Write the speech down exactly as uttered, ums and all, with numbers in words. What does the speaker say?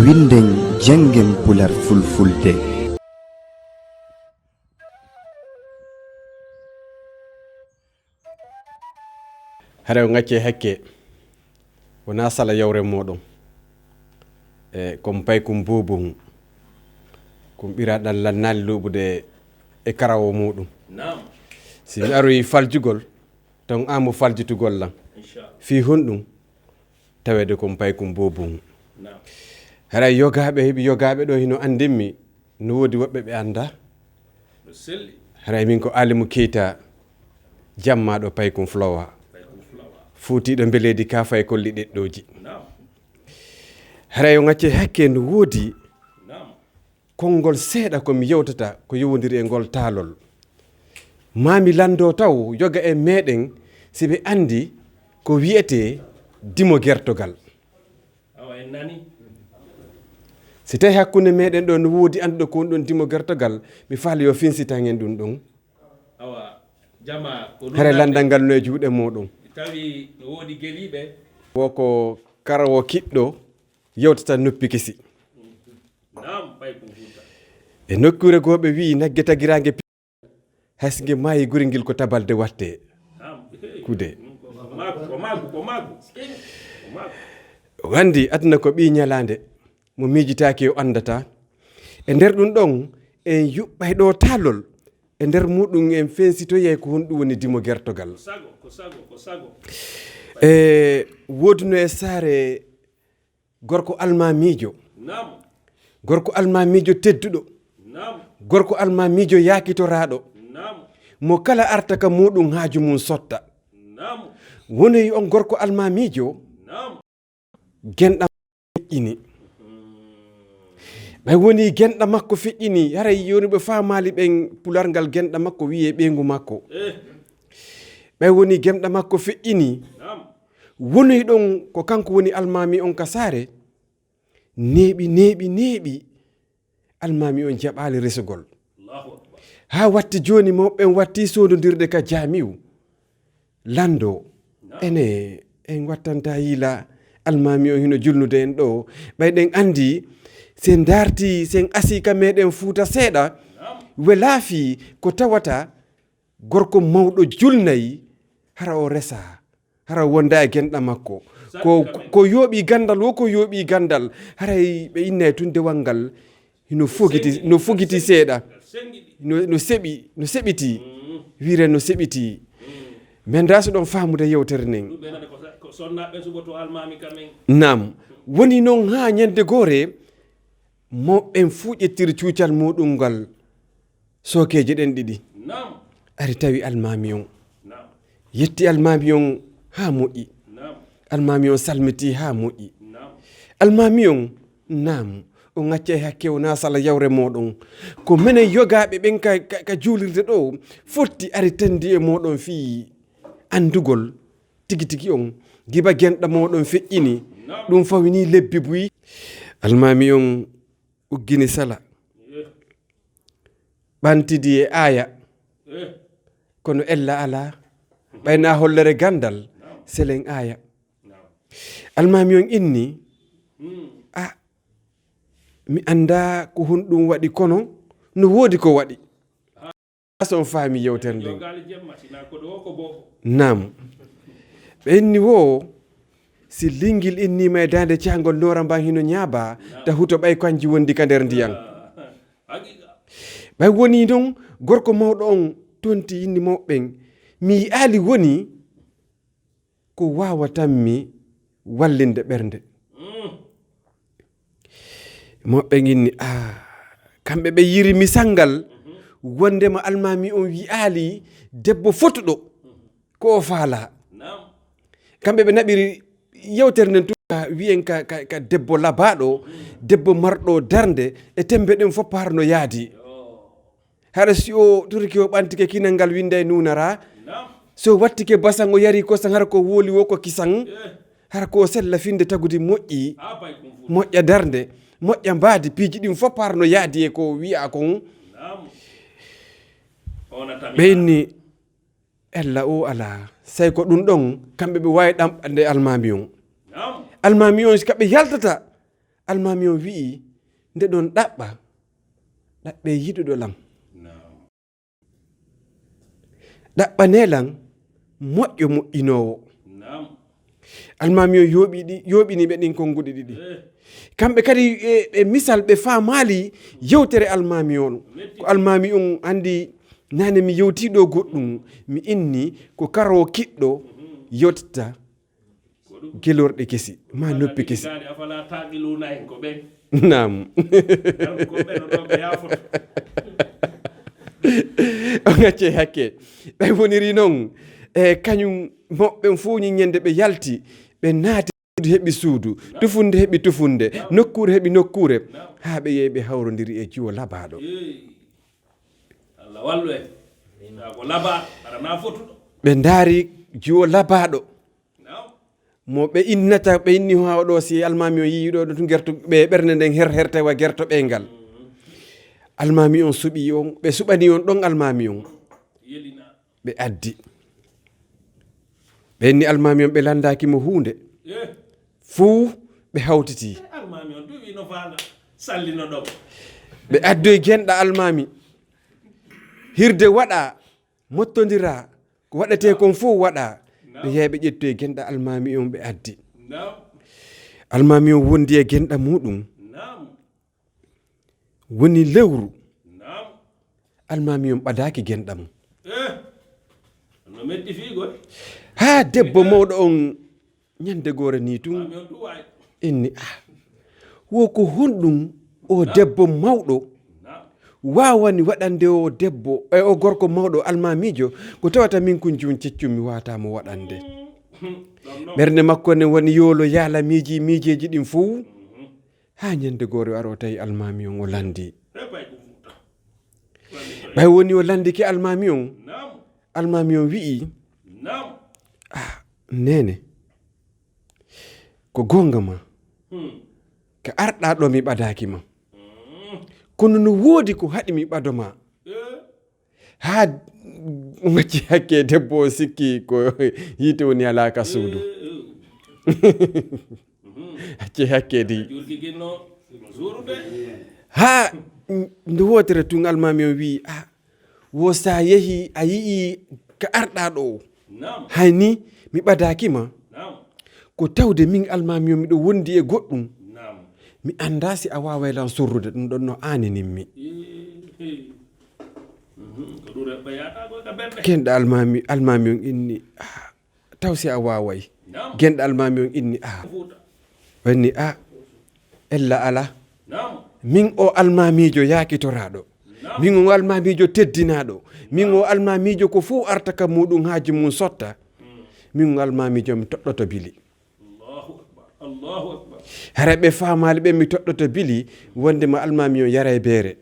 Winden, janngen Pular Fulfulde. Hara o ŋacce hakke, wona sala yawre moɗon. E kon pay kun bobon, kun ɓiraɗan lannaali luɓude e karawo muɗum. Naam. Si mi aroyi faljugol, ton amu faljutugol lan. Inshallah. Fii honɗum? Tawede kon pay kun bobon. Naam. Haray yogaaɓe, heɓi yogaaɓe ɗo hino andimmi, no woodi woɓɓe ɓe anda. No selli. Haray min ko Alimu Keita, jammaɗo pay kun flowa. Pay kun flowa. Fuutiɗo mbeleedi ka fay kolli ɗeɗɗooji. Naam. Haray o ŋacce hakke no woodi. Naam. Konngol seeɗa ko mi yewtata ko yowondiri e ngol taalol. Maa mi lanndo taw yoga e meɗen si ɓe anndi ko wi'etee dimo gertogal. Awa en nani. Si tawi hakkunde meɗen ɗo no woodi annduɗo ko woni ɗon dimo gertogal, mi faala yo finsitan en ɗum ɗon. Awa, jama, ko ɗum hare nande. Lanndal ngal no e juuɗe moɗon. Tawi no woodi geliiɓe. Wo ko karawo kiɗɗo yewtata noppi kesi. Naam, pay ko Fuuta. E nokkuure goo ɓe wi'i nagge tagiraange pi-, hay si nge maayi guri ngil ko tabalde watte. Naam. Kude. Ko maako, ko maako, ko maako. Ko maako. O anndi aduna ko ɓii ñalaande, mo miijitaaki o anndata. E nder ɗum ɗon, en yuɓɓay ɗo taalol. E nder muɗum en fensitoyay ko honɗum woni dimo gertogal. Ko sago, ko sago, ko sago. E wooduno e saare gorko almaamiijo. Naam. Gorko almaamiijo tedduɗo. Naam. Gorko almaamiijo yaakitoraaɗo. Naam. Mo kala arta ka muɗum haaju mum sotta. Naam. Wonoyi on gorko almaamiijo. Naam. Genɗa feƴƴini. Ɓay woni genɗa makko feƴƴini, haray yoni ɓe faamaali ɓen pular ngal genɗa makko wi'e ɓeyngu makko. Eh. Ɓay woni genɗa makko feƴƴini. Naam. Wonoy ɗon ko kanko woni almaami on ka saare, neeɓi, neeɓi, neeɓi, almaami on jaɓaali resugol. Allahu Akbar. Haa watti jooni mawɓe ɓen watti soodondirde ka jaamiu. Lanndo, naam. Ene, en wattanta yiila almaami on hino julnude en ɗo. Ɓay ɗen anndi, sen daarti, sen asi ka meɗen Fuuta seeɗa, naam. Welaafi ko tawata gorko mawɗo julnay, hara o resa. Hara wonda e genɗa makko. Ko, ko yooɓi gandal wo, ko yooɓi gandal. Haray ɓe inna e tun dewal ngal. No fogiti, no fogiti seeɗa. No, no seɓi, no seɓiti. Wire no seɓiti. Men da so ɗon faamude yewtere nden. Ɗum ɓe nani ko sa-, ko sonnaaɓe suɓoto almaami ka men. Naam. Woni non haa ñande goore, mo ɓen fuu ƴettiri cuucal muɗum ngal. Sookeeje ɗen ɗiɗi. Naam. Ari tawi almaami on. Naam. Yetti almaami on haa moƴƴi. Naam. Almaami on salmiti haa moƴƴi. Naam. Almaami on, naam, o ŋaccay hakke o naa sala yawre mooɗon. Ko menen yogaaɓe ɓen ka, ka, ka juulirde ɗo, fotti ari tendi e mooɗon fii anndugol tigi tigi on. Giba genɗa mooɗon feƴƴini, naam. Ɗum fawini lebbi buy. Almaami on uggini sala. Eh. Ɓantidi e aaya. Eh. Kono ella alaa. Ɓay na hollere gandal, naam. Selen aaya. Naam. Almaami on inni, hmm. A, mi anndaa ko honɗum waɗi, kono no woodi ko waɗi. Ah. Son faami yewtere nden. Jogaali jemma, sina ko ɗo ko bofo. Naam. Ɓe inni wo, si lingil inniima e daande caangol noora mban hino ñaaba, naam. Ta huto ɓay kanji wondi ka nder ndiyan. Ah. Haqiqa. Ɓay woni non, gorko mawɗo on tonti inni mawɓe ɓen, mi yi'aali woni ko waawatanmi wallinde ɓernde. Mm. Mawɓe ɓen inni, "Ah, kamɓe ɓe yiri misal ngal, mhm. Wondema almaami on wi'aali debbo fotuɗo." Mhm. Ko o faalaa. Naam. Kamɓe ɓe naɓiri yewtere nden tun ka wi'en ka, ka, ka debbo labaaɗo, debbo marɗo darnde, e tembe ɗen fof par no yaadi. Yo. Hara si o turiki o ɓantike kinal ngal winda e nuunara, naam. So wattike basan o yari kosan hara ko woli wo ko kisan, eh. Hara ko sella finde tagudi moƴƴi, ah, bay kun fu. Moƴƴa darnde, moƴƴa mbaadi, piiji ɗin fof par no yaadi e ko wi'a kon. Naam. Ona tamina. Ɓe inni, Ella o alaa, sey ko ɗum ɗon, kamɓe ɓe waawi ɗamɗande almaami on. Naam. Almaami on, si kamɓe yaltata, Almaami on wi'i, "Nde ɗon ɗaɓɓa, ɗaɓɓe yiɗuɗo lam. Ɗaɓɓanee lan moƴƴo moƴƴinoowo." Almaami on yooɓi ɗi, yooɓini ɓe ɗin konnguɗi ɗiɗi. Kamɓe kadi e, e misal ɓe faamaali yewtere almaami on. Ko almaami on anndi, naane mi yewtii ɗo goɗɗum, mi inni ko karoo kiɗɗo yewtata gelorɗe kesi, ma noppi kesi. Afala taqiluna en ko ɓen. Naam. Ko ɓen ɗo ɓe yaafoto. On accee hakke. Ɓay woniri non, e kañum moɓɓen fof ñiññande ɓe yalti, ɓe naati suudu heɓi suudu, tufunde heɓi tufunde, nokkuure heɓi nokkuure, haa ɓe yehi ɓe hawrondiri e jiwo labaaɗo. Allah wallu en. Ko labaaɗo, aɗa na fotuɗo. Ɓe ndaari jiwo labaaɗo. Mo ɓe innata, ɓe inni haa oɗo, si almaami on yi'i ɗo, ɗo tun gerto, ɓe ɓernde nden her her tawa gerto ɓe ngal. Almaami on suɓi on, ɓe suɓani on ɗon almaami on. Ɓe addi. Ɓe inni almaami on, ɓe landaaki mo huunde. Fuu ɓe hawtiti. Almaami on du wi no faala. Sallino ɗon. Ɓe addoy genɗa almaami. Hirde waɗa, mottondira, ko waɗetee kon fof waɗa. Ɓe yahi ɓe ƴettoyi genɗa almaami on ɓe addi. Almaami on wondi e genɗa muɗum. Woni lewru. Almaami on ɓadaaki genɗa mum. Haa debbo mawɗo on ñande goore nii tun inni, "Ah, wo ko honɗum o debbo mawɗo waawani waɗande o debbo, e o gorko mawɗo almaamiijo, ko tawata min kun jum ceccum mi waawataa mo waɗande?" Ɓernde makko ne woni yoolo yaala miiji, miijeeji ɗin fow. Haa ñande goore o ari o tawi almaami on o landi. Ɓay woni o landike almaami on, almaami on wi'i, "Ah, neene, ko goonga ma, ka arɗaa ɗo mi ɓadaaki ma. Kono no woodi ko haɗi mi ɓado ma." Haa o acci hakke, debbo o sikki ko yiite woni alaa ka suudu. Acci hakke di. Haa nde wootere tun almaami on wi'i, "Ah, wo sa yehi a yi'i ka arɗaa ɗo o. Hay ni mi ɓadaaki ma. Ko tawde min almaami on miɗo wondi e goɗɗum. Mi anndaa si a waaway lan sorrude ɗum ɗon no aaninin mi." Genɗa almaami, almaami on inni, "Ah, taw si a waaway?" Genɗa almaami on inni, "Ah." Wanni, "Ah, ella ala. Min o almaamiijo yaakitoraaɗo. Min o almaamiijo teddinaaɗo. Min o almaamiijo ko fow arta ka muɗum haaju mum sotta. Min o almaamiijo mi toɗɗoto bili." Hara ɓe faamaali ɓe mi toɗɗoto bili wonde ma almaami on yaray beere.